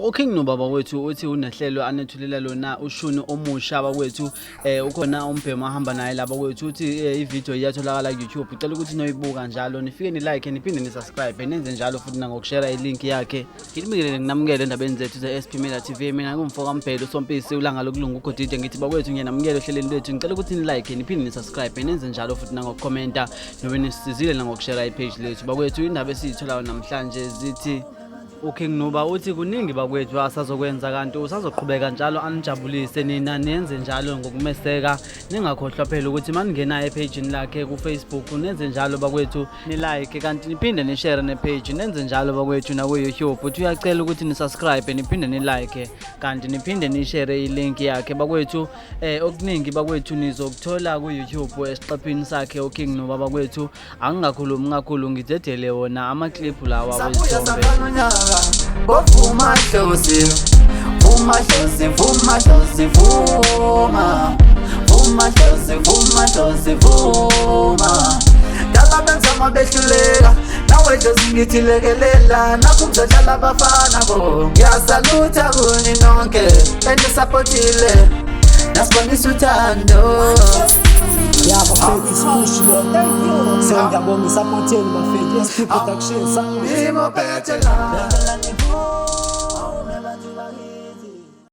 UKing Nobaba wethu uthi unehlelo anethulela lona ushuni omusha bakwethu ukhona umbhemu ahamba naye laba kwethu uthi ivideo iyatholakala ku-YouTube. Ucela ukuthi noyibuka njalo nifike ni-like niphinde ni-subscribe nenze njalo futhi nangokushera ilink yakhe. Ngilibingelele nginamukele endabeni zethu ze-SP Media TV. Mina ngumfo kaMbhele uSompisi ulanga lokulunga uGodide. Ngithi bakwethu ngiyanamukela ohlelweni lwethu. Ngicela ukuthi ni-like niphinde ni-subscribe nenze njalo futhi nangokukhomenta nobe nisizile nangokushera ipage lethu. Bakwethu indaba esiyitholayo namhlanje zithi uKing Nuba uthi kuningi bakwethu asazokwenza kanti usazoqhubeka njalo anijabulise nina nenze njalo ngokumeseka. Ningakhohlwa phela ukuthi maningena ephejini lakhe ku-Facebook nenze njalo bakwethu ni-like kanti niphinde ni-share nepage nenze njalo bakwethu naku-YouTube. Uthi uyacela ukuthi ni-subscribe niphinde ni-like kanti niphinde ni-share ilink yakhe bakwethu. Okuningi bakwethu nizokuthola ku-YouTube esiqephini sakhe uKing Nuba bakwethu. Angingakhulumi kakhulu ngidedele wona amakliphu lawa Sabuya wezithombe. safana unyaka bovuma dlozi, vuma dlozi, vuma dlozi, vuma, vuma dlozi, vuma dlozi, vuma. Dala benzama behluleka, nawe dlozi ngithi lekelela, nakho ngizodlala abafana bo. Ngiyasalutha kuni nonke enisapotile, nasibonisa uthando. Ya bafethu, isipushi le. So ngiyabonga isupport yenu bafethu, SP Production sound. Imophethe la.